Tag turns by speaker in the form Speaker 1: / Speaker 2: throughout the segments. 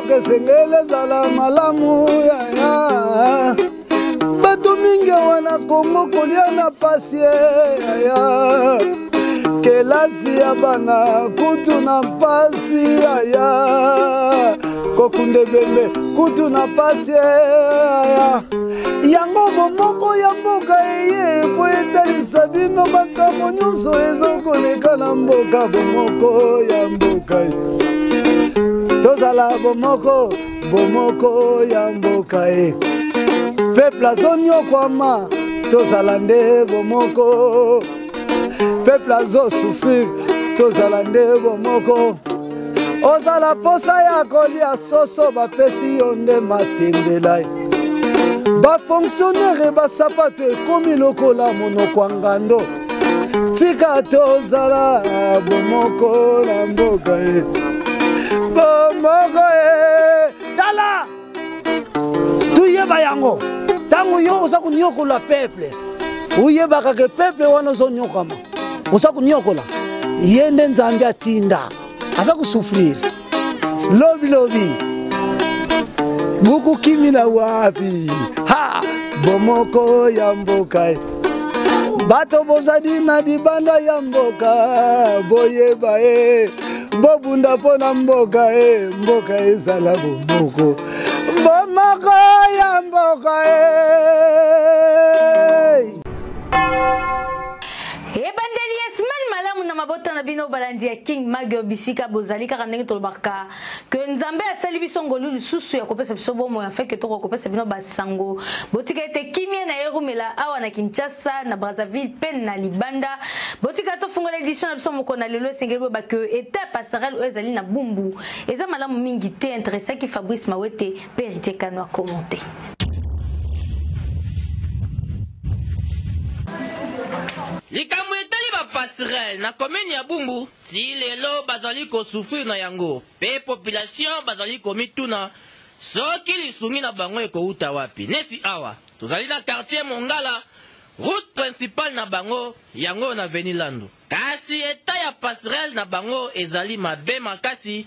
Speaker 1: Mboka esengeli ezala malamu yaya. Bato mingi awa na Kongo kolia na pasi yaya. Kelasi ya bana kutu na pasi yaya. Kokunda ebembe kutu na pasi yaya. Yango bomoko ya mboka eye po etalisa bino makambo nyonso ezokoleka na mboka. Bomoko ya mboka, tozala bomoko, bomoko ya mboka e. Peuple azonyokwama, tozala nde bomoko. Peuple azosouffrir, tozala nde bomoko. Ozala posa ya kolia soso, bapesi yo nde matembela. Bafonctionnaire basapato ekomi lokola monoko ya ngando. Tika tozala bomoko na mboka e, bomoko e. Tala, tuyeba yango. Ntango yo oza konyokola peuple, oyebaka ke peuple wana ozonyokama, oza konyokola ye nde Nzambe atinda aza kosouffrir. Lobi lobi bokokimila wapi? Ha, bomoko ya mboka. Bato bozali na libanda ya mboka, boyeba e, bobunda mpo na mboka e, mboka ezala bomoko, bomoko ya mboka e.
Speaker 2: Ebandeli ya semaine malamu na mabota na bino balandi ya King Magio bisika bozali. Kaka ndenge tolobaka ke Nzambe asali biso ngolu lisusu ya kopesa biso bomoi afin ke tokoka kopesa bino basango. Botika ete kimia na erumela awa na Kinshasa, na Brazzaville pe na libanda. Botika tofungola edition na biso moko na lelo. Esengeli boyeba ke eta ya passerelle oyo ezali na Bumbu eza malamu mingi te. Interessaki Fabrice Mawete pe Héritier Kano a commenté.
Speaker 3: Likambo etali ba passerelle na commune ya Bumbu, ti lelo bazali kosouffrir na yango pe population bazali komituna soki lisungi na bango ekowuta wapi. Neti awa tozali na quartier Mongala, route principale na bango yango oyo na avenue Landu. Kasi etat ya passerelle na bango ezali mabe makasi,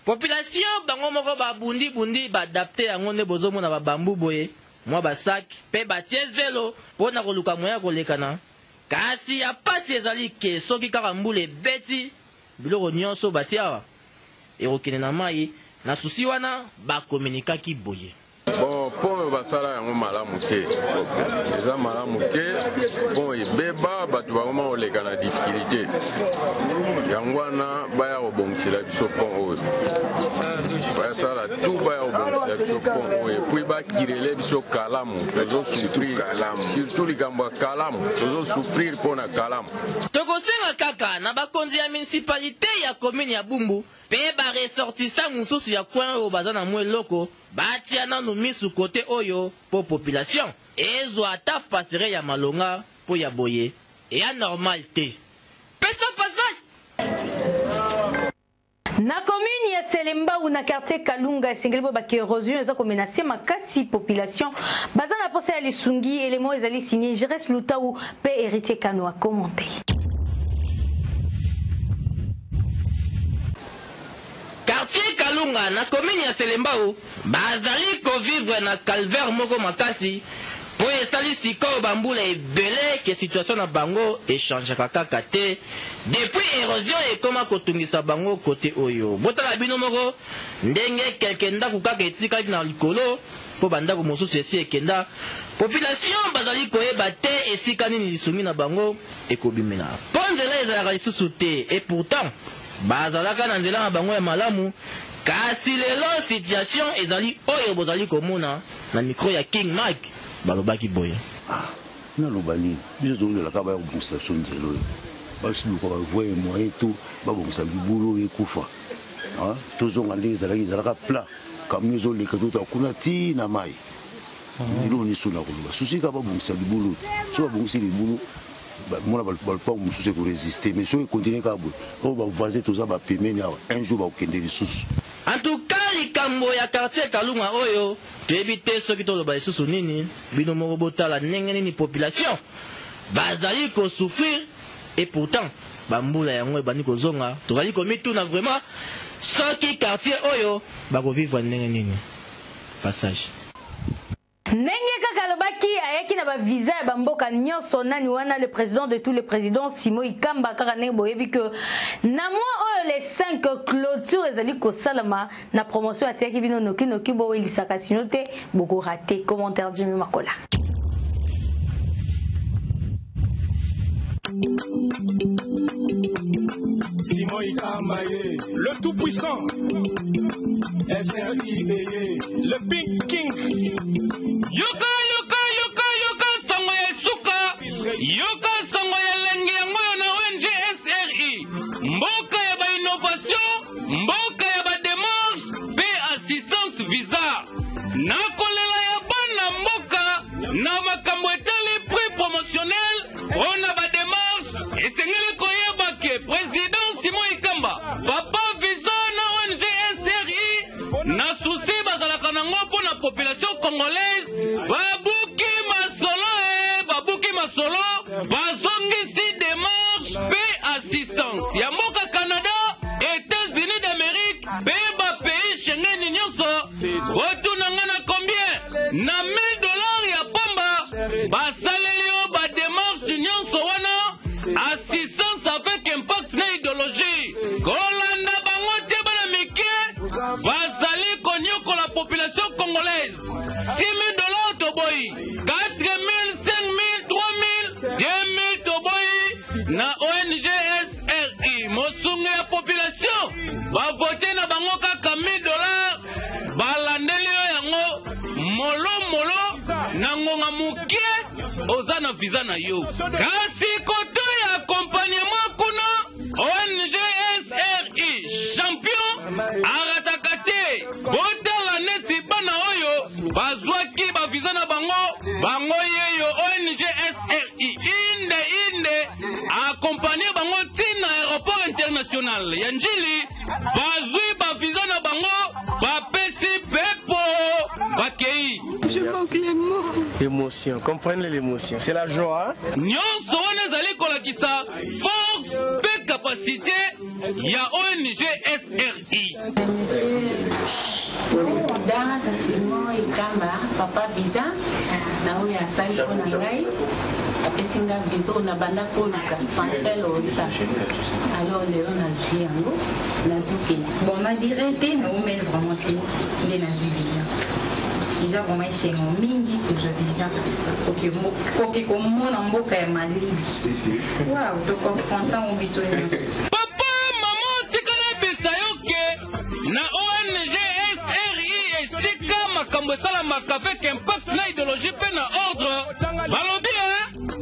Speaker 3: population bango moko babundi bundi ba adapte yango nde bozomona ba bambu boye, mwa ba sac pe batie zelo po na koluka moyen ya kolekana. Kasi ya pasi ezali ke soki kaka mbula ebeti, biloko nionso batie awa ekokende na mayi. Na souci wana ba communiquaki boye.
Speaker 4: Bon, pont oyo basala yango malamu te, eza malamu te. Pont ebeba, bato bakoma koleka na difficulté. Yango wana baya kobongisela biso pont oyo, bayasala tout baya kobongisela biso pont oyo, et puis bakirele biso kalamu. Tozosouffrir surtout likambo ya kalamu, tozosouffrir mpo na kalamu.
Speaker 3: Tokosenga kaka na bakonzi ya municipalite ya commune ya Bumbu pe ba ressortissants mosusu ya coin oyo baza na mwa eloko, batia nanu misu kote oyo po population ezwa ata passerelle ya malonga, po ya boye eya normal te. Pesa passage!
Speaker 2: Na commune ya Selembao na quartier Kalunga esengeli boyeba ke erosion eza ko menacer makasi population baza na posa ya lisungi. Elemo ezali signé Jires Lutau pe Héritier Kano a commenté.
Speaker 3: Quartier Kalunga na commune ya Selembao bazali ko vivre na calvaire moko makasi po esali sikoyo ba mbula ebele ke situation na bango echangeaka kaka te depuis erosion ekoma kotungisa bango kote oyo. Botala bino moko ndenge quelques ndaku kaka etikali na likolo po ba ndaku mosusu esi ekenda. Population bazali koyeba te esika nini lisungi na bango ekobimela po nzela ezalaka lisusu te et pourtant bazalaka na nzela na bango ya malamu, kasi lelo situation ezali oyo bozali komona. Na micro ya King Mike balobaki boye.
Speaker 5: Ah, naloba nini? Biso tozozela kaka baya kobongisa biso nzela oyo, basiluka bavoye moyen tout babongisa libulu oyo ekufa, tozonga ndenge ezalaki. Ezalaka plat, camion ezoleka tota kuna ti na mai. Eloko nyonso na koloba susi kaka babongisa libulu. So babongisi libulu, mona balupango mosusu ekoresiste, mais soki ekontinue kaka boye, oyo bavoisin toza bapembeni awa, un jour bakokende lisusu.
Speaker 3: En tout cas likambo ya quartier Kalunga oyo toyebi te soki toloba lisusu nini. Bino moko botala ndenge nini population bazali ko souffrir. Et pourtant ba mbula yango ebandi kozonga, tozali komituna vraiment soki quartier oyo bako vivre ndenge nini. Passage.
Speaker 2: Ndenge kaka alobaki ayaki na ba visa ya ba mboka nyonso nani wana le président de tous les présidents Simon Ikamba kaka ndenge boyebi que na mois oyo les 5 clôture ezali kosalama na promotion atiaki bino noki noki bowelisaka sino te boko rater commentaire Jimmy Makola.
Speaker 6: Simon Ikamba ye, le tout puissant SRI ye, le Big King.
Speaker 7: Yoka yoka yoka yoka sango ya esuka, yoka sango ya elengi yango oyo na ONG SRI, mboka ya ba innovation, mboka ya ba demarche pe assistance visa. Na kolela ya bana mboka na makambo etali prix promotionnel mpo na ba demarche, esengeli koyeba ke president Simon Ikamba, papa visa na ONG SRI, na souci bazalaka nango mpo na population congolaise, babuki masolo e babuki masolo, bazongisi demarche mpe assistance ya mboka Canada, Etats-Unis d'Amérique mpe ba pays Schengen nyonso. Botuna nga na combien? Na 1000 dollars ya pamba basaleli yo ba demarche nyonso wana, assistance avec impact na idéologie. Kolanda bango te, bana mike bazali konyokola population congolaise. 6000 dollars toboyi, 4000, 5000, 3000, 2000 toboyi na ONG SRI mosungi ya population. Bavote na bango kaka 1000 dollars, balandeli yo yango molo molo na ngonga moke, oza na visa na yo. Kasi koto ya accompagnement kuna, ONG SRI champion arataka te. Botala neti bana oyo bazwaki bavisa na bango, bango yeyo ONG SRI inde inde accompagner bango ntina aéroport international ya Njili, bazwi bavisa na bango, bapesi pepo, bakei.
Speaker 8: Je manque les mots.
Speaker 9: L'émotion, comprenez l'émotion, c'est la joie.
Speaker 7: Nyonso wana ezali kolakisa force mpe capacité ya ONG SRI.
Speaker 10: Président Simon Ikamba, papa visa, na oyo asali mpo na ngai, apesi nga visa oyo nabanda koluka santel osa. Alors lelo nazwi yango, nazokende.
Speaker 11: Bon, na dirait te naumeli vraiment te nde nazwi visa. Eza vraiment esengo mingi kozwa visa, koke komona mboka ya malili. Wow, toconfronta ngo biso nyonso.
Speaker 7: Papa, mama, tika nayebisa yo ke na ONG SRI esika makambo esalamaka avec impact na idéologie mpe na ordre, balobi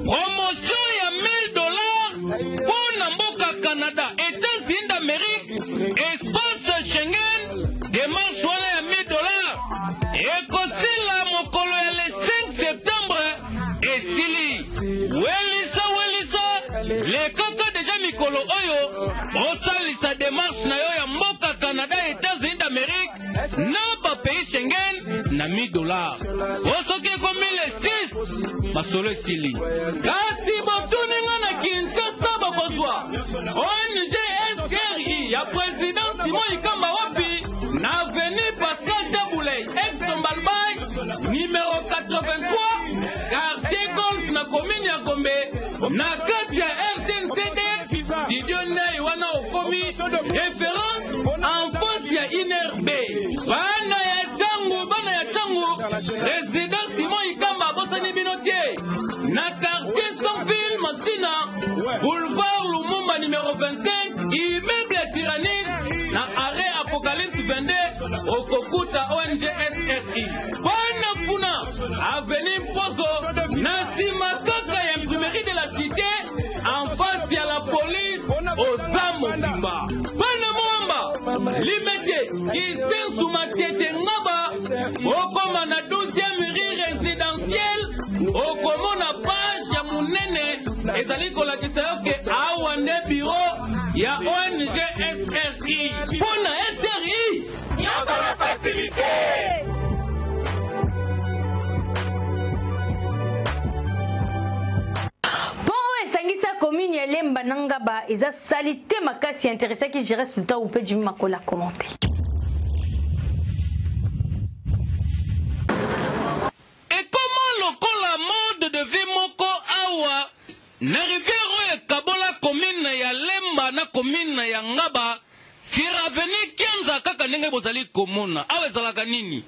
Speaker 7: promotion ya 1000 dollars mpo na mboka Canada, États-Unis d'Amérique, espace Schengen. Démarche wana ya 1000 dollars ekosila mokolo ya le 5 septembre. Esili welisa welisa, lekaka deja mikolo oyo osalisa démarche na yo ya mboka Canada, États-Unis d'Amérique na bapays Schengen na 1000 dollars. O soki ekomi le 6, masolo esili. Kasi botuni nga na Kinshasa, bokozwa ONG SRI ya président Simon Ikamba wapi? Na avenue Pascal Tabuley, ex Tombalbay, numéro 83, quartier Golf, na commune ya Gombe, na kati ya RTNCD studio ndai wana okomi référence en face ya INRB. Bana ya Tshangu, bana ya Tshangu, président Simon Ikamba abosani bino te. Na quartier Sans Fil Masina, boulevard Lumumba numéro 25, immeuble ya Tyrannide, na arrêt Apocalypse 22, okokuta ONG SRI. Bana Funa, avenue Mposo, na nsima kaka ya imprimerie de la cité, en face ya la police, oza mobimba. Bana Moamba, Limete, Kisensu, Matete, Ngaba, okoma na 12e rue résidentielle, okomona page ya monene ezali kolakisa yo ke awa nde bureau ya ONG SRI. Mpo na SRI
Speaker 6: nyonso na facilité.
Speaker 2: Mpo oyo esangisa commune ya Lemba. Lemba na Ngaba eza salite makasi interessaki Jerès Lutau mpe Jimmy Makola commenter.
Speaker 7: Ekoma lokola mode de vie moko awa na rivière oyo ekabola commune ya Lemba na commune ya Ngaba sur avenue Kianza kaka ndenge bozali komona awa ezalaka nini?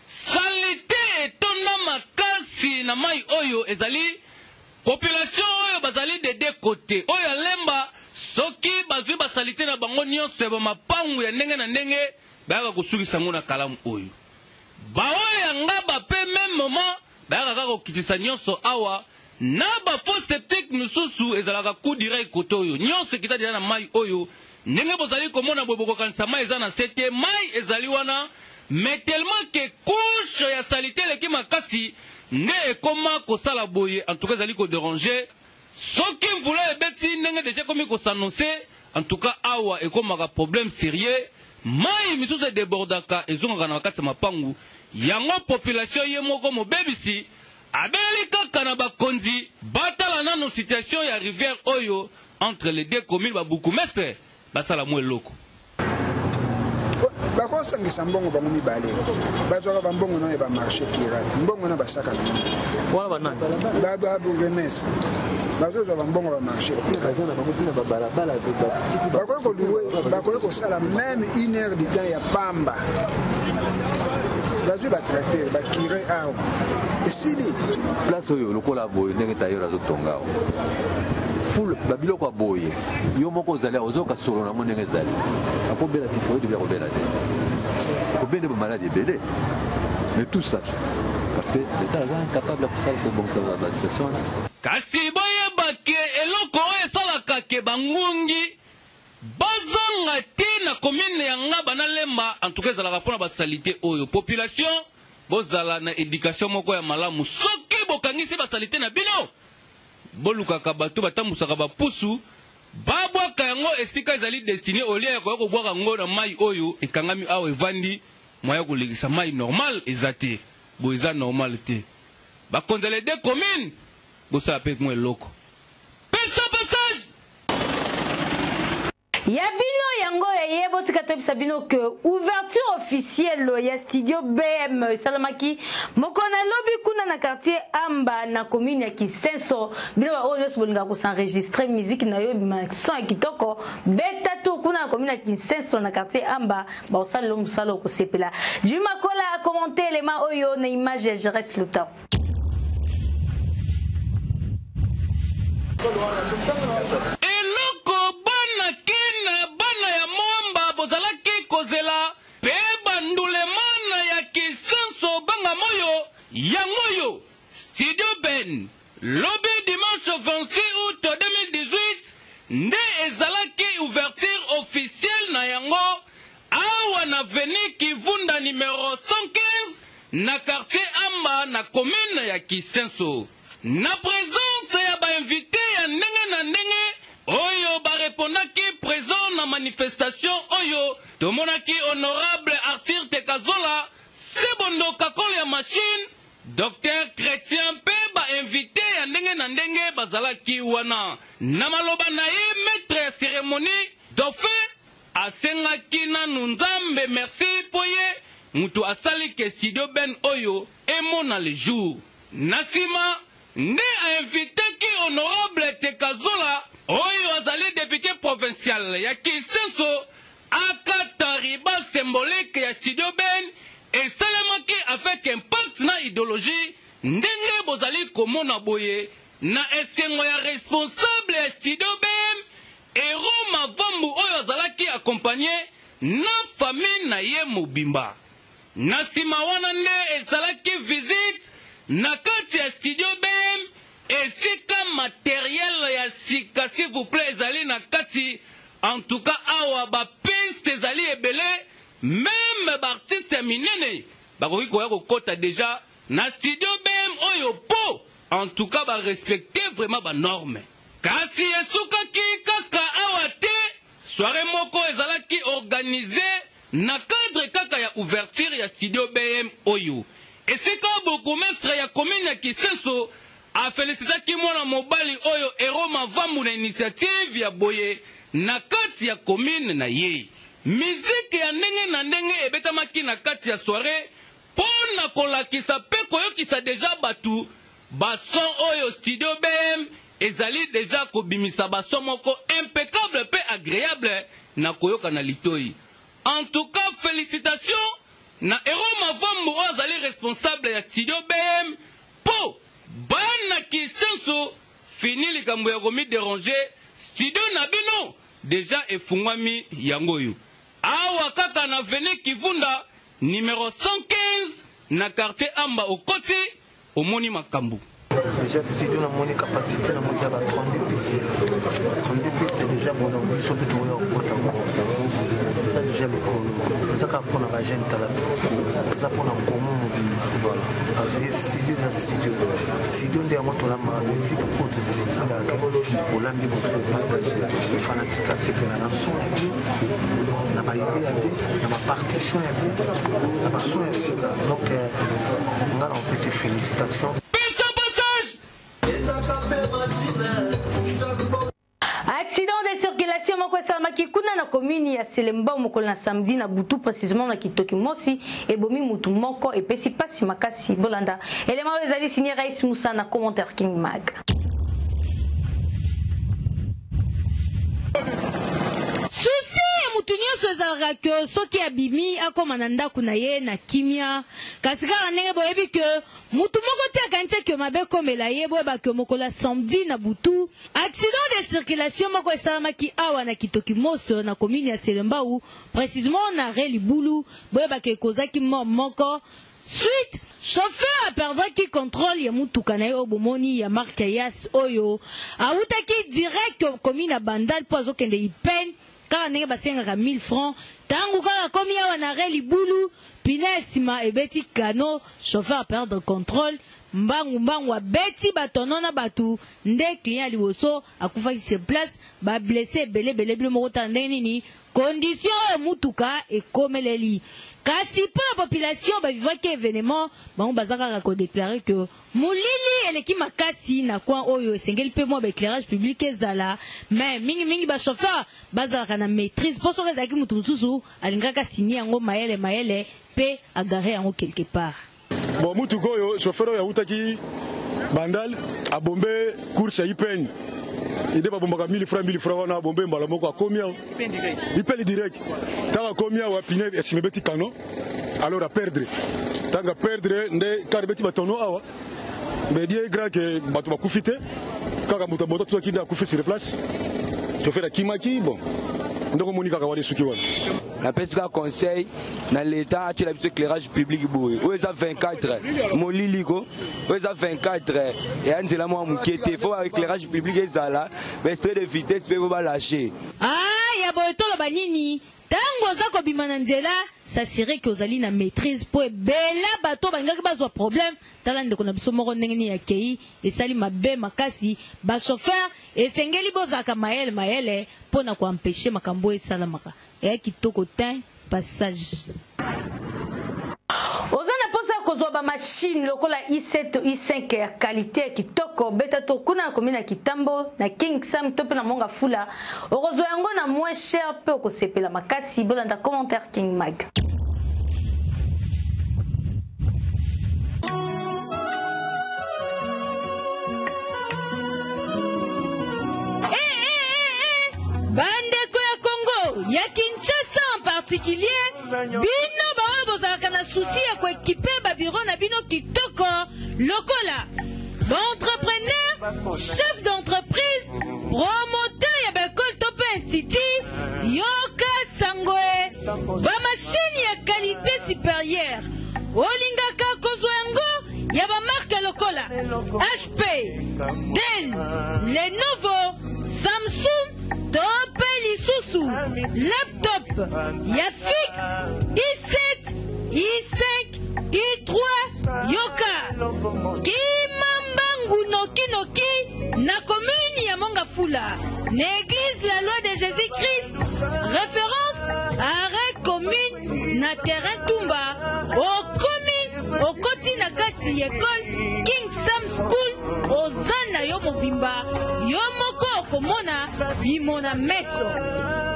Speaker 7: Salite etonda makasi na mayi oyo ezali population oyo bazali de deux cotes oyo ya Lemba soki bazwi ba salite na bango nionso ya ba mapangu ya ndenge na ndenge bayaka kosukisa yango na kalamu oyo. Ba oyo ya Ngaba pe meme moment bayaka kaka kokitisa nionso awa na ba fosse septique misusu ezalaka coup direct kote oyo nionso ekita dejà na mayi oyo ndenge bozali komona boye bokokanisa mayi eza na se te mayi ezali wana mais tellement que couche ya salite eleki makasi nde ekoma kosala boye en tout cas ezali ko deranger Soki mvula ebeti ndenge dejà ekomi ko s'annoncer, en tout cas awa ekomaka problème serieux, mayi misusu e debordaka ezongaka na kati ya mapangu, yango population ye moko mobebisi abeleli kaka na bakonzi batala nanu situation ya rivière oyo entre les deux communes ba bourgmestres basala mwa eloko.
Speaker 8: Bakosangisa mbongo bango mibale bazwaka bambongo nayo ya bamarché pirate mbongo wana basaka nango
Speaker 3: wana banani
Speaker 8: babourgemestre bazozwa bambongo bamarché bakoki koluwe bakoki kosala meme une heure du temps ya pamba bazwi batracteur bakire awa esili
Speaker 12: place oyo lokola boye ndenge tailleur azotonga awa fule babiloko ya boye Yo moko ozali awa ozoyoka solo na ngo ndenge ezali. Akobela typhoïde bien akobela te. Akobela ba maladi ebele. Mais tout ça parce que l'État aza incapable ya kosala kobongisa ba situation wana.
Speaker 7: Kasi boyeba ke eloko oyo esalaka ke ba ngungi bazanga ti na commune ya Ngaba na Lemba en tout cas ezalaka pona ba salite oyo. Population bozala na education moko ya malamu soki bokangisi ba salite na bino Bolukaka bato batambusaka ba pusu ba bwaka yango esika ezali destine au lieu ya koya kobwaka yango na mayi oyo ekangami awa evandi moyen ya kolekisa mayi normal eza te boye eza normal te bakonzi ya les deux communes bosala pe mwa eloko pesa passage.
Speaker 2: Ya bino yango eye botika toyebisa bino que ouverture officielle ya studio BM esalamaki mokolo na lobi kuna na quartier Amba na commune ya Kisenso. Bino ba oyo nyonso bolingaka ko s'enregistrer musique na yo ebima son ya kitoko, beta tour kuna na commune ya Kisenso na quartier Amba, bakosalela yo mosala okosepela. Jimmy Makola a commenter elema oyo na image ya Jerès Lutao.
Speaker 7: Eloko bana kin bana ya mwamba bozalaki kozela pe ba ndulemana ya kisenso banga moyo yango oyo studio ben lobi dimanche 26 aout 2018 nde ezalaki ouverture officielle na yango awa na avenue Kivunda numero 115 na quartier Amba na commune ya Kisenso. Na presence ya ba invites ya ndenge na ndenge oyo ba repondaki present na manifestation oyo, tomonaki honorable Arthur Tekazola, Sebondo Kakol ya machine, Docteur Chretien mpe ba invites ya ndenge na ndenge bazalaki wana. Na maloba na ye, maitre ya ceremonie, Dauphin Asengaki nanu Nzambe merci po ye mutu asali ke studio Ben oyo emona le jour. Na sima nde a invitaki honorable Tekazola oyo azali depute provincial ya Kisenso akata ruban symbolique ya studio Ben esalemaki avec impact na ideologie ndenge bozali komona boye na esengo ya responsable ya studio Ben Hero Mavambu oyo azalaki accompagne na famille na ye mobimba. Na sima wana nde ezalaki visite na kati ya studio BM esika materiel ya sika s'il vous plait ezali na kati. En tout cas awa ba pistes ezali ebele meme ba artistes ya minene bakoki koya kokota dejà na studio BM oyo po en tout cas ba respecter vraiment ba normes. Kasi esukaki kaka awa te, soiree moko ezalaki organiser na cadre kaka ya ouverture ya studio BM oyo, esika bourgmestre ya commune ya Kisenso afelisitaki mwana mobali oyo Hero Mavambu na initiative ya boye na kati ya commune na ye. Miziki ya ndenge na ndenge ebetamaki na kati ya soiree mpo na kolakisa mpe koyokisa deja batu ba son oyo studio BM ezali deja kobimisa ba son moko impeccable mpe agreable na koyoka na litoyi. En tout cas felicitations na Hero Mavambu oyo azali responsable ya studio BM mpo bana Kisenso fini likambo ya komi deranger studio na bino deja efungwami yango oyo awa kaka na avenue Kivunda numero 115 na quartier Amba okoti omoni makambo.
Speaker 13: Déjà studio namoni capacité nango eza ba 32 pistes, 32 pistes déjà bona biso mpe tokoya kokota ngo eza déjà likolo, eza kaka mpona ba jeune tala te, eza mpona komo mobimba parce que studio eza studio, studio nde yango tolambaka musique oyo totindaka olambi moto kopartage fanatique asepela na son ya bien, na ba idée ya bien, na ba partition ya bien, na ba son ya sika. Donc nga na opesi félicitation.
Speaker 2: Accident de circulation moko esalamaki kuna na commune ya Selembao mokolo na samedi na butu précisément na Kitoki Mosi ebomi mutu moko epesi pasi makasi. Bolanda elema oyo ezali signé Rais Moussa na commentaire King Mag.
Speaker 14: Souci ya mutu nyonso ezalaka ke soki abimi akoma na ndako na ye na kimia, kasi kaka ndenge boyebi ke mutu moko te akanisi ke mabe ekomela ye. Boyeba ke mokolo ya samedi na butu accident de circulation moko esalamaki awa na Kitokimoso na commune ya Selembao, précisément na arrêt Libulu. Boyeba ke ekozaki mort moko suite chauffeur aperdraki contrôle ya mutuka na ye oyo bomoni ya marque ya Yas oyo awutaki direct commune ya Bandal mpo azokende Ipene kaka ndenge basengaka 1000 francs. Tango kaka akomi awa na arrêt Libulu, pine ya nsima ebeti kano, chauffeur aperdre contrôle, mbangu mbangu abeti batono na bato, nde client ya liboso akufaki sur place, ba blesse ebele ebele. Bino moko tala ndenge nini condition oyo mutuka ekomeleli. Kasi mpo na population bavivaki evenement, bango baza kaka kodeklare ke molili eleki makasi na coin oyo, esengeli mpe mwa ba éclairage public ezala, mais mingimingi ba chauffeur bazalaka na maîtrise, mpo soki ezalaki moto mosusu alingaka signe yango mayele mayele mpe agare yango quelque part.
Speaker 6: Bon, mutuka oyo chauffeur oyo awutaki Bandal abombe course ya Ipeng ide babombaka 1000 francs 1000 francs wana abombe mbala moko akomi awa Ipeng direct ntango akomi awa pine esima ebeti kano alors a perdre ntango a perdre nde kar ebeti batono awa mais Dieu est grand que bato bakufi te, kaka moto abota tozwaki nde akufi sur place, chauffeur akimaki. Bon, ndenge omoni kaka wana esuki wana.
Speaker 15: Napesi kaka conseil na leta atiela biso éclairage public boye oyo eza 24 molili ko oyo eza 24 eya nzela mwa moke te, fo éclairage public ezala, baextrait de vitesse mpe fo balâche.
Speaker 14: Ah, ya boye toloba nini? Tango oza kobima na nzela, s'assurer que ozali na maîtrise mpo ebele bato balingaki bazwa problème. Tala ndeko na biso moko ndenge nini akei, esali mabe makasi. Ba chauffeur esengeli bozalaka mayele mayele mpo na ko empêcher makambo oyo esalamaka. Eya kitoko tein passage.
Speaker 2: Oza na posa ya kozwa ba machine lokola i7 to i5 ya qualité ya kitoko, beta to kuna na commune ya Kitambo na King Sam to pe na Monga Fula, okozwa yango na moins cher pe okosepela makasi. Bolanda commentaire King Mag.
Speaker 14: Bandeko ya Congo ya Kinshasa en particulier, bino baoyo bozalaka na souci ya koekipe babiro na bino kitoko lokola baentrepreneur, chef d'entreprise, promoteur ya baekole to mpe institut, yoka sango e bamashine ya qualité supérieure olingaka kozwa yango ya bamarke lokola HP, Dell, Lenovo, Samsung to mpe lisusu laptop ya fixe i7, i5, i3. Yoka kima mbangu nokinoki na commune ya Mongafula na église La Loi de Jésus-Christ, référence arrêt commune na terrain Tumba. Okomi okoti na kati ya école King Sam School, oza mobimba, yo moko okomona bimona meso.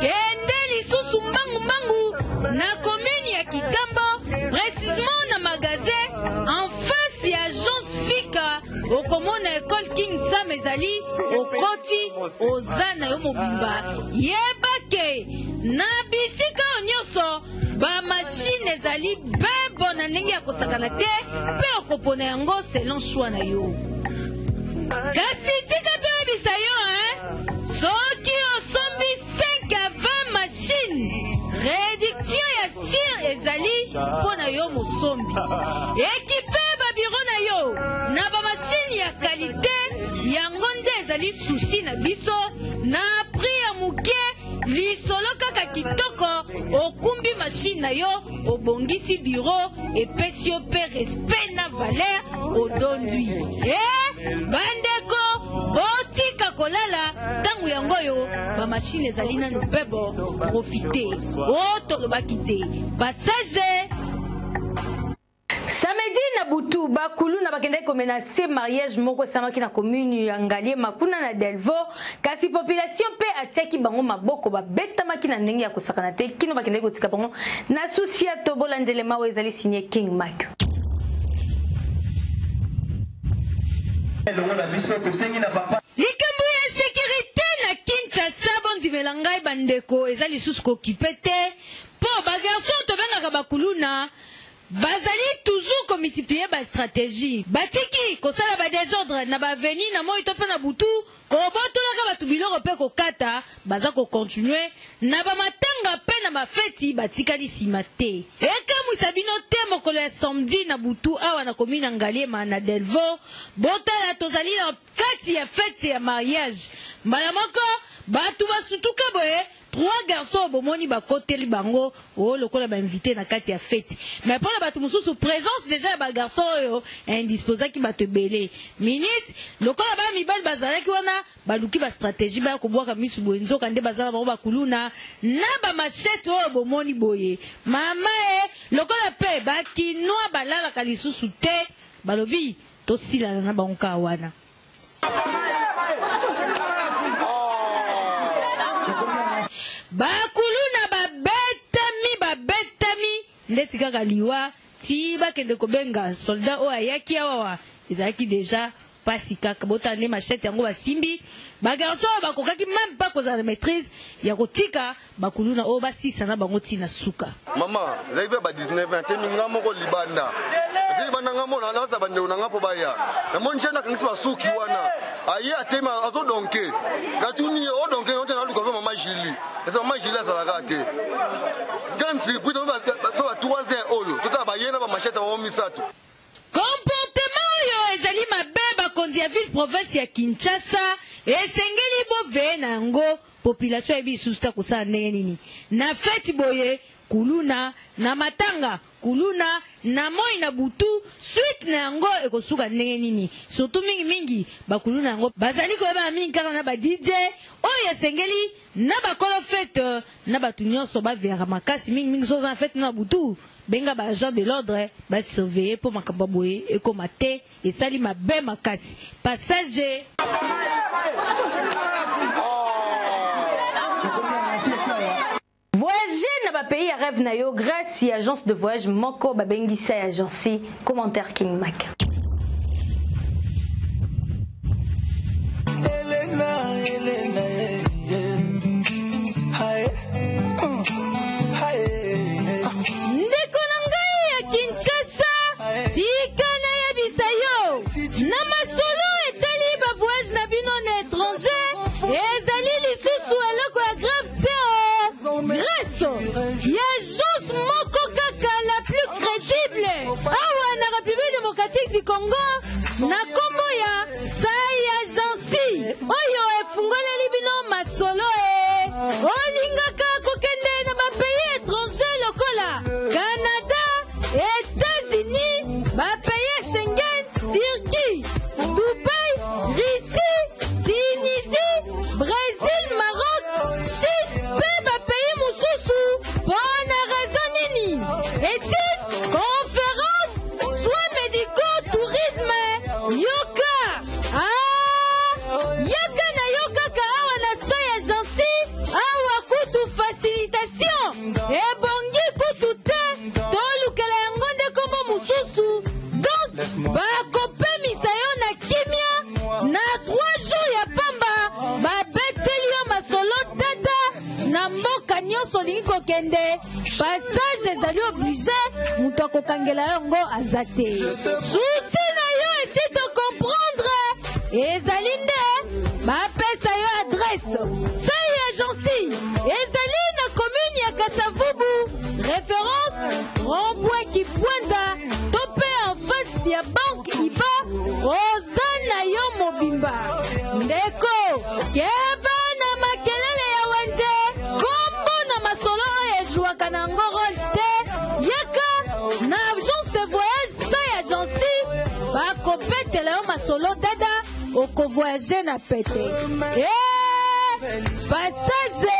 Speaker 14: Kende lisusu mbangu mbangu na commune ya Kitambo, précisément na magasin en face ya agence Fika, okomona école King Sam ezali, okoti oza na yo mobimba. Yeba ke na bisika oyo nyonso ba machine ezali bebo na ndenge ya kosakana te, mpe okopona yango selon choix na yo. Kasi tika toyebisa yo hein, soki osombi 5 à 20 machine, réduction ya sir ezali mpo na yo mosombi. Ekipe ba bureau na yo na ba machine ya qualité, yango nde ezali souci na biso, na prix ya moke, lisolo kaka kitoko. Okumbi machine na yo, obongisi bureau, epesi yo mpe respect na valeur, odondwi. E bandeko, botika kolala ntango yango oyo ba machine ezali nanu bebo, profite. O tolobaki te passage.
Speaker 2: Samedi na butu, bakuluna bakendaki komenace mariage moko esamaki na commune ya Ngaliema kuna na Delvaux, kasi population pe atiaki bango maboko, babetamaki na ndenge ya kosakana te kino bakendaki kotika bango na susi ya tobola ndele. Mawa ezali signé King Mike.
Speaker 16: Elongo na biso tosengi na papa.
Speaker 14: Likambo ya securite na Kinshasa, bondimela ngai bandeko, eza lisusu kokipe te, po ba garçon tobengaka bakuluna bazali toujours ko multiplier ba strategie. Batiki kosala ba desordre na ba avenue na moi to mpe na butu, kobotolaka bato biloko mpe kokata, baza ko continuer na ba matanga mpe na ba feti, batikali sima te. Ekamwisa bino te mokolo ya samedi na butu awa na commune ya Ngaliema na Delvaux, botala tozali na kati ya fete ya mariage, mbala moko bato basutuka boye. Trois garçons bomoni bakoteli bango oyo lokola ba invité na kati ya feti, mais mpona bato mosusu présence déjà ya ba garçon oyo indisposaki bato ebele minute. Lokola bana mibali bazalaki wana, baluki ba stratégie baya kobwaka misu boye, nzoka nde baza na bango bakuluna na ba machete oyo bomoni boye. Mama e, lokola mpe bakinois balalaka lisusu te, balobi tosilana na bango kaka wana. Bakuluna babetami, babetami ndeti kaka liwa ti bakende kobenga soldat oyo ayaki awawa, ezalaki deja pasi kaka. Botala nde machete yango basimbi, bagarçon oyo bakokaki meme pas kozala na maîtrise ya kotika bakuluna oyo basisa na bango ntina suka.
Speaker 17: Mama ezalaki mpe ba 19 ans temi nga moko libanda, ate libanda nga mona naza bandeko na nga mpo baya, namoni jeune akangisi basuki wana, aye atemi azodonke, natuni ye odonke ote naluka zo mama Julie, eza mama Julie azalaka te. Grande surprise, to ba 3 heures oyo totala baye na bamachete bango misato.
Speaker 14: Comportement oyo ezali mabe, bakonzi ya ville province ya Kinshasa esengeli boveye na yango. Population ayebi lisusu ta kosala ndenge nini na feti boye, kuluna na matanga, kuluna na moi na butu, suite na yango ekosuka ndenge nini? Surtout mingi mingi bakuluna yango bazali koyebana mingi kaka na ba DJ oyo, esengeli na bakolo fete na bato nyonso baveyaka makasi mingi mingi. Soki oza na fete na butu, benga ba agent de l'ordre basurveille mpo makambo ya boye ekoma te, esali mabe makasi. Passage.
Speaker 2: Voyager na ba pays ya rêve na yo grâce ya agence de voyage moko babengisa ya agence commentaire King Mac.
Speaker 16: Elena, Elena, eh, eh. Aye, aye, eh.
Speaker 14: Ndeko na ngai ya Kinshasa, tika nayebisa yo na masolo etali ba voyage na bino na étranger, ezali lisusu eloko ya grave te o, grâce ya agence moko kaka la plus crédible awa na République démocratique du Congo na nkombo ya Sai Agency oyo efungoleli bino masolo. E olingaka kokende na bapays étranger lokola Canada, États-Unis, bapays Schengen, Turquie, Dubai, Russie, Tunisie, Brésil, Maroc, Chine mpe bapays mosusu, mpo na raison nini? Étude, conférence, soins médicaux, tourisme, yoka ah! nyonso olingi kokende, passage ezali oblige, moto akokangela yo yango aza te. Susi na yo esi to comprendre, ezali nde bapesa yo adresse. Sai Agency ezali na commune ya Kasavubu, référence rond-point Kipwenza to mpe en face ya banque Iba, oza na yo mobimba. Ndeko, keba na makelele ya wenze, kombo na masolo oyo ezwaka na yango role te. Yaka na agence de voyage Sai Agency, bakobetela yo masolo dada, okovoyage na pete. Eh, passage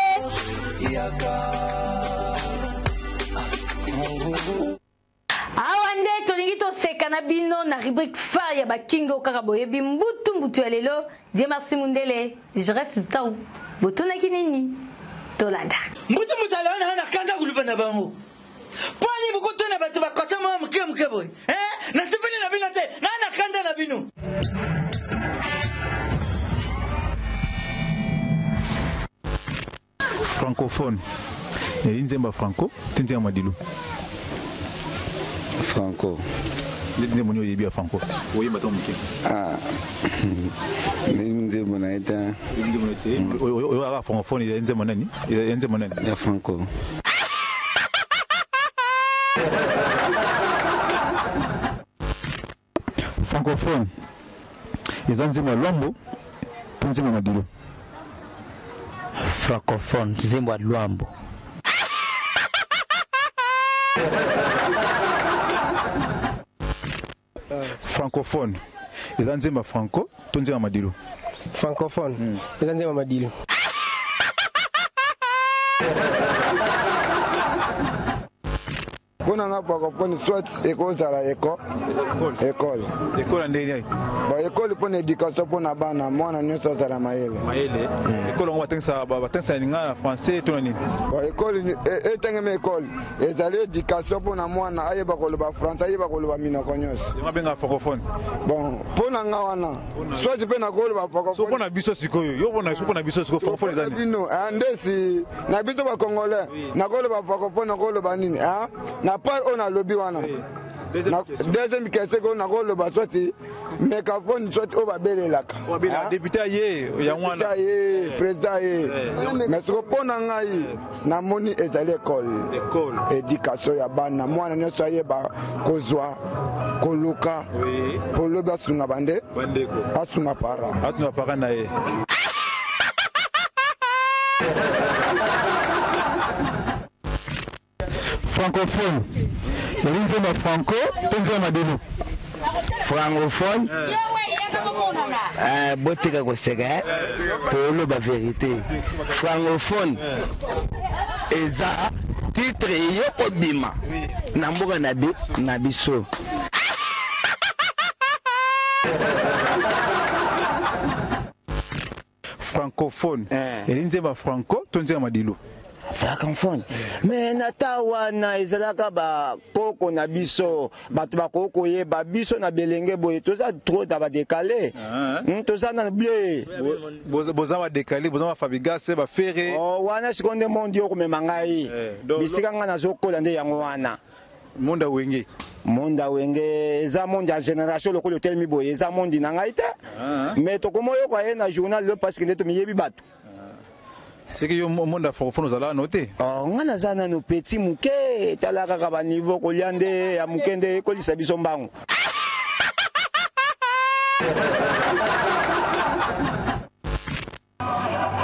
Speaker 2: Awa nde tolingi toseka na bino na rubrique phare ya bakingo kaka boyebi mbutu mbutu ya lelo. Dieu merci Mundele, je reste tau. Botunaki nini? Tolanda.
Speaker 16: Mbutu mbutu alao na na kanda kulupa na bango. Mpo nini bokotuna bato bakota mwa moke moke boye? Eh, nasepeli na bino te, na na kanda na bino.
Speaker 6: Francophone. Ezali nzembo ya Franco te nzembo ya Madilu.
Speaker 15: Franco.
Speaker 6: Nzembo nini oyebi ya Franco? Oyemba to moke.
Speaker 15: Ah. Nayebi nzembo na ye te.
Speaker 6: Nzembo na ye te. Oyo aka francophone ezali nzembo nani? Ezali nzembo nani?
Speaker 15: Ya Franco.
Speaker 6: Francophone eza nzembo ya Luambo to nzembo ya Madilu?
Speaker 3: Francophone nzembo ya Luambo.
Speaker 6: Francophone eza nzembo ya Franco to nzembo ya Madilu?
Speaker 9: Francophone eza nzembo ya Madilu.
Speaker 8: Mpo na nga francophone soit ekozala eko ekole
Speaker 6: ekole ya ndenge nini?
Speaker 8: Bon, ekole mpo na education mpo na bana, mwana nyonso azala mayele.
Speaker 6: Mayele. Ekole yango batangisa batangisa lingala na français to na nini?
Speaker 8: Bon, ekole etangemi ekole ezali education mpo na mwana ayeba koloba français, ayeba koloba minoko nyonso.
Speaker 6: Yango abengaka francophone.
Speaker 8: Bon, mpo na nga wana soit mpe nakoloba francophone.
Speaker 6: So mpo na biso sikoyo, yo mpo na mpo na biso sikoyo francophone eza nini?
Speaker 8: Bino ndesi na biso ba congolais nakoloba francophone, nakoloba nini na part oyo nalobi wana. Deuxième question ko nakoloba soit megaphone soit oyo babelelaka
Speaker 6: député aye yango wana
Speaker 8: ye président ye. Mais siko mpo na ngai namoni ezali école, éducation ya bana, mwana nyonso ayeba kozwa koluka po lobi asunga bande asunga para
Speaker 6: asunga para na ye. Francophone ezali nzembo ya Franco to nzembo ya Madilu?
Speaker 15: Francophone eh, botika koseka eh? Toloba verité, francophone eza titre yo kobima na mboka na bi na biso.
Speaker 6: Francophone ezali nzembo ya Franco to nzembo ya Madilu?
Speaker 15: Francophone mais na ta wana ezalaka bakoko na biso, bato bakoki koyeba biso na belenge boye, toza trop na badekale, toza na ble.
Speaker 6: Boza badekale, boza bafabigas bafere.
Speaker 15: Oh, wana sikoyo nde mondi okomema ngai bisika ngai nazokola nde yango wana.
Speaker 6: Monde ya wenge.
Speaker 15: Monde ya wenge eza monde ya génération lokola otelemi boye, eza monde na ngai te, mais tokomoyoka ye na journal lelo parce que nde tomiyebi bato.
Speaker 6: Seke yo monde ya francophone ozalaka no te?
Speaker 15: Oh, ngai naza nano petit moke, tala kaka baniveau kolia nde ya moke nde ekolisa biso mbangu.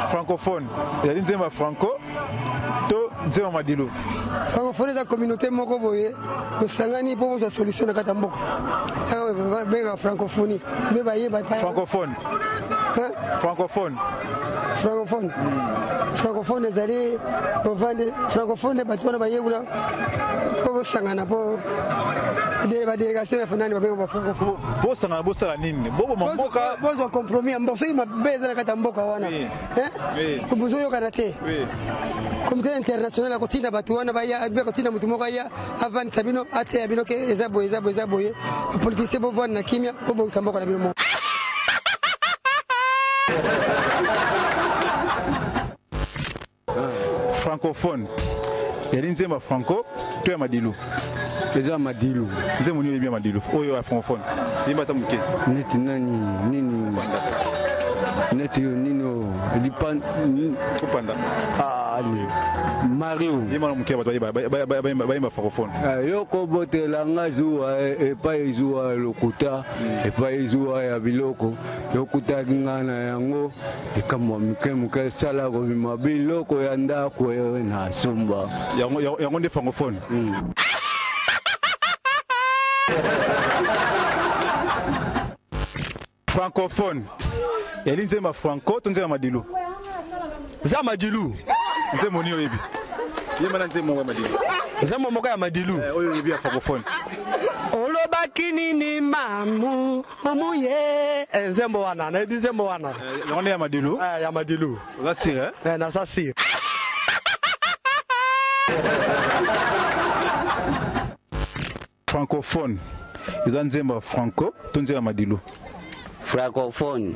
Speaker 6: Francophone ezali nzembo ya Franco to nzembo ya Madilu?
Speaker 18: Francophone eza communauté moko boye bosangani mpo bozwa solution na kati ya mboka, bengaka francophonie nde bayeba.
Speaker 6: Francophone. Francophone.
Speaker 18: Francophone. Francophone ezali bovandi francophone, bato wana baye kuna mpo bosangana, mpo badelegation ya fanani babenga ba francophone.
Speaker 6: Bosangana bosala nini? Boboma mboka?
Speaker 18: Bozwa compromis ya mboka, soki mabe eza na kati ya mboka wana bozoyokana te, comité international akotinda bato wana baya, akotinda moto moko aya avandisa bino, ateya bino ke eza boye, eza boye, eza boye. Bapoliticien bovanda na kimia, bobongisa mboka na bino moko.
Speaker 6: Francophone yali nzembo ya franco to ya madilu?
Speaker 15: Eza madilu.
Speaker 6: Nzembo nini oyebi ya madilu oyo ya francophone? Yemba ata moke.
Speaker 15: Neti nani nini neti yo nini oyo lipan
Speaker 6: kopanda
Speaker 15: ah, mario.
Speaker 6: Yemba na moke, bato bayemba francophone.
Speaker 15: Eh, yo kobotela nga zuwa eh, epai zuwa lokuta epai zuwa ya biloko yokutaki nga na yango likambo ya moke moke sala kobima biloko ya ndako eh, na somba
Speaker 6: yango nde francophone. Francophone yali nzembo ya franco to nzembo ya madilu?
Speaker 19: Za madilu.
Speaker 6: Nzembo nini oyebi? Yemba na nzembo moko ya madilu.
Speaker 19: Nzembo moko ya madilu
Speaker 6: oyo oyebi ya francophone.
Speaker 19: Olobaki nini mamu mamu ye? Eh, nzembo wana nayebi nzembo wana.
Speaker 6: Yango nde ya madilu?
Speaker 19: Ya madilu.
Speaker 6: Oza sire?
Speaker 19: Eh, naza sire.
Speaker 6: Francophone eza nzembo ya franco to nzembo ya madilu?
Speaker 20: Francophone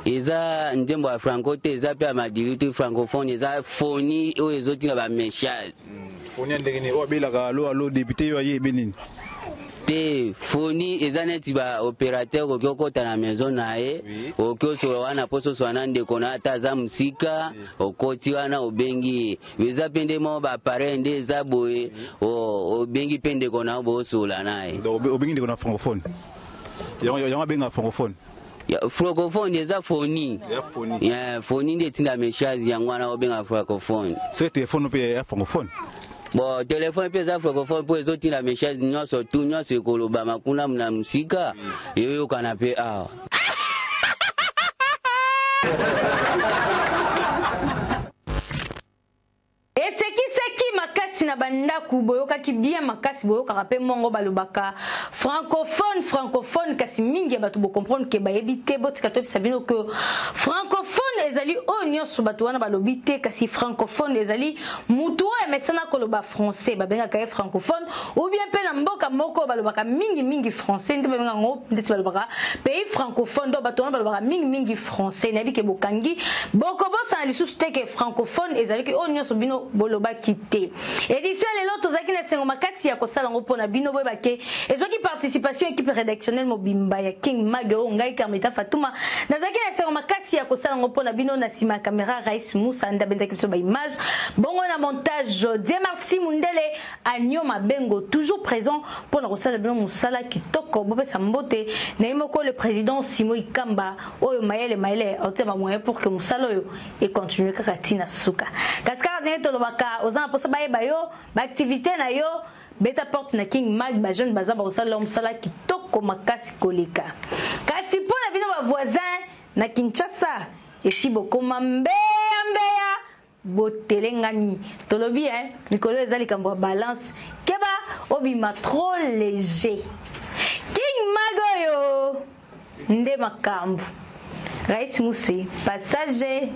Speaker 20: eza nzembo ya franco te, eza mpe ya madilu te. Francophone eza foni oyo ezotinda bamessage.
Speaker 6: Foni ya ndenge nini? Oyo abelaka alo alo député yo ayebi nini?
Speaker 20: Te, foni eza neti baopérateur, okoki okɔta na maison na ye, okoki osola wana mpo sosola na ndeko na ye ata aza mosika, okoti wana obengi ye. Eza mpe nde moko baappareil nde eza boye, obengi mpe ndeko na yo bosola na ye.
Speaker 6: Donc obengi ndeko na francophone, yango abengaka francophone?
Speaker 20: Francophone eza foni.
Speaker 6: Ya foni.
Speaker 20: Yeah, foni nde etinda message, yango wana obenga francophone.
Speaker 6: Soki telefone mpe ya francophone?
Speaker 20: Bon, telefone mpe eza francophone mpo ezotinda message nyonso tu, nyonso ekolobama kuna na mosika eyoyokana mpe awa.
Speaker 2: Esekisaki makasi na bandako, boyokaki bien makasi, boyokaka mpe mongo balobaka francophone francophone, kasi mingi ya bato bocomprendre ke bayebi te. Botika toyebisa bino ke francophone ezali oyo nyonso bato wana balobi te, kasi francophone ezali mutu oyo amesana koloba français, babengaka ye francophone, ou bien mpe na mboka moko oyo balobaka mingi mingi français nde babengaka yango, ndeti balobaka pays francophone. Donc bato wana balobaka mingi mingi français. Nayebi ke bokangi, bokobosana lisusu te ke francophone ezalaki oyo nyonso bino bolobaki te. Édition ya lelo tozalaki na esengo makasi ya kosala yango mpo na bino. Boyeba ke ezwaki participation équipe rédactionnelle mobimba ya King Mag, oyo ngai Carmeta Fatuma nazalaki na esengo makasi ya kosala yango mpo na bino. Na nsima ya caméra, Rais Musa nde abendaki biso baimage, bongo na montage Dieu merci Mundele Agno Mabengo, toujours présent mpo na kosala bino mosala kitoko. Bopesa mbote na ye moko le président Simo Ikamba, oyo mayele mayele aotia bamoyen pour que mosala oyo econtinue kaka ntina suka. Kasi kaka ndenge tolobaka, oza na mposa bayeba yo, baactivité na yo, beta porte na King Mag, bajeune baza bakosala mosala kitoko makasi koleka. Kasi mpo na bino bavoisin na Kinshasa, esi bokoma mbeya mbeya, botelengani, tolobi hein, mikolo eza likambo ya balance, keba obima trop léger. King Mag oyo nde makambo. Rais Muse passage.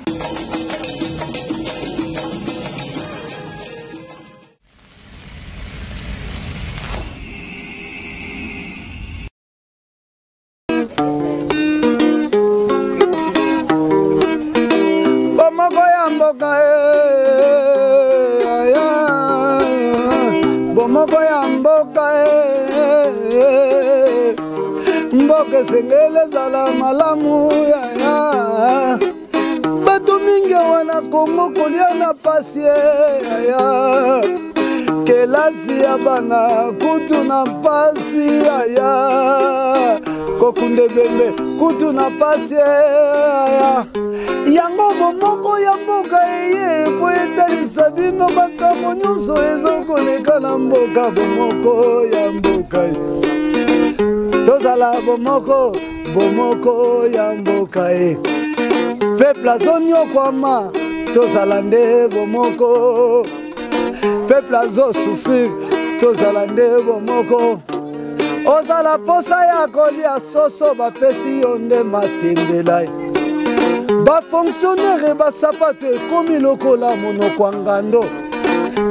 Speaker 1: Bomoko ya mboka eh, bomoko ya mboka eh, mboka esengeli ezala malamu yaya. Bato mingi awa na Kongo kolia na pasi yaya, kelasi ya bana kutu na mpasi yaya, kokunda ebembe kutu na pasi yaya. Yango bomoko ya mboka eye po etalisa bino makambo nyonso ezokoleka na mboka. Bomoko ya mboka, tozala bomoko, bomoko ya mboka e. Peuple azonyokwama, tozala nde bomoko. Peuple azosouffrir, tozala nde bomoko. Ozala posa ya kolia soso, bapesi yo nde matembela. Bafonctionnaire basapato ekomi lokola monoko ya ngando.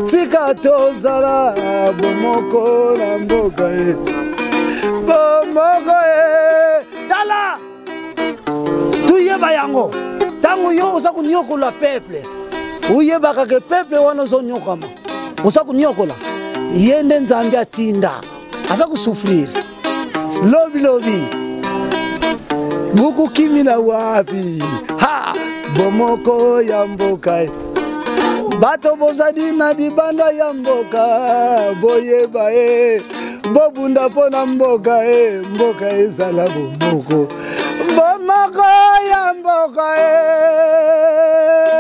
Speaker 1: Tika tozala bomoko na mboka e, bomoko e. Tala, toyeba yango, ntango yo oza konyokola peuple. Oyebaka ke peuple wana ozonyokama, oza konyokola ye nde Nzambe atinda aza kosouffrir. Lobi lobi bokokimila wapi? Ha, bomoko ya mboka, bato bozali na libanda ya mboka, boyeba e bobunda mpo na mboka e mboka ezala bomoko, bomoko ya mboka e.